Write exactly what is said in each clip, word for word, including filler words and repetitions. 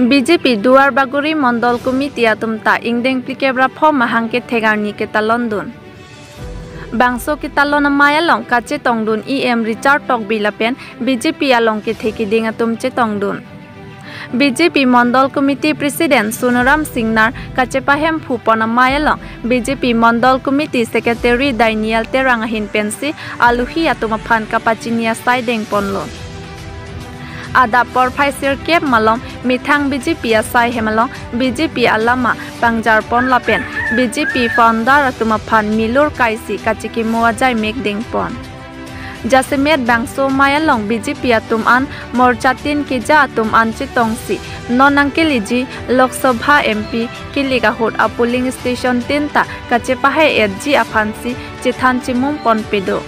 B J P Duarbagori Mondol Committee atum ta ingdeng phlikep ra pho mahang kethek arni ketalon dun. Bangso ketalon amei along kachetong dun E M Richard Tokbi lapen B J P along kethe keding atum chetong dun. B J P Mondol Committee President Sonuram Singnar kachepahemphu pon amei along B J P Mondol Committee Secretary Daniel Terang ahin pensi alohi atum aphan kapachini asai dengponlo. Adap porphai sirkep malom methang B J P asai hem along B J P alama pangjarpon lapen B J P founder atum aphan milur kaisi kachikimo ajai mek dengpon. Jasemet bangso amei along B J P atum an morcha tin keja atum an chetongsi non nangkeleji Lok Sabha M P kelik ahut a polling station tin ta kachepahe-etji aphansi chethan chimum ponpe do.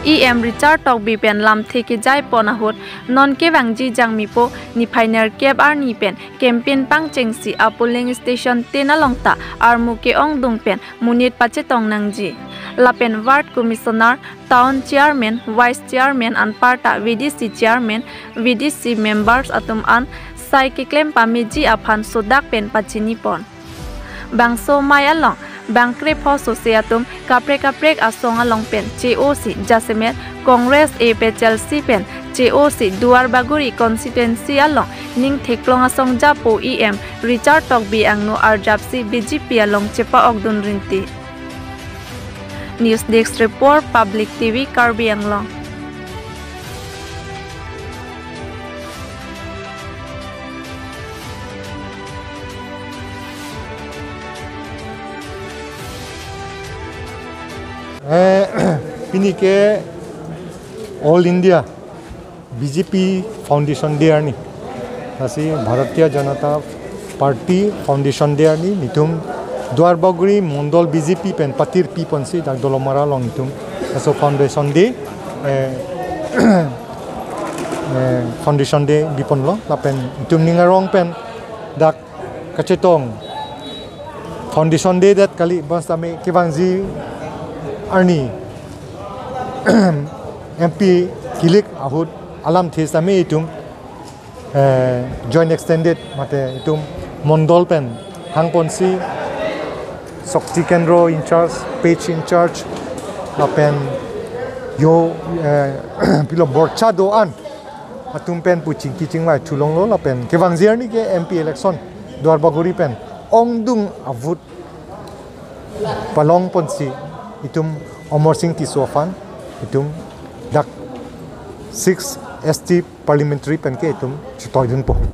E M Richard Tokbi pen lamthe kejaipon ahut non kevangji Jangmipo niphai nerkep arni pen campaign pangchengsi a polling station tin along ta armu ke-ongdung pen monit pachetong nangji. Lapen Ward Commissioner, Town Chairman, Vice Chairman anparta V D C Chairman, V D C members atum an sai keklem pameji aphan sodak pen pachinipon. Bangso amei along bang krepho sose atum kaprek kaprek asong along pen che-osi jasemet Congress A P H L C pen che-osi Duarbagori constituency along ning theklong asong japo E M Richard Tokbi angno arjapsi B J P along chepa-okdun rinti. News Desk Report, Public T V Karbi Anglong. Eh, pini ke All India B J P Foundation Day arni. Lasi Bharatiya Janata Party Foundation Day arni nelitum Duarbagori Mondol B J P pen patirpi ponsi dak Dolamara along nelitum laso Foundation Day, eh, eh, Foundation Day biponlo lapen nelitum ning arong pen dak kachetong Foundation Day det kali bonsitame kevangji arni M P kelik ahut alamthe sitame itum, eh, joint extended mate itum Mondol pen hangponsi Shakti Kendro in charge, page in charge, lapen yo, eh, pilo borcha do-an atum pen pu chingki chingvai thulonglo lapen kevangji arni ke M P election Duarbagori pen ongdung a-vote palongponsi itum Amarsing Tisso aphan itum dak six S T parliamentary pen ke itum chetoidunpo.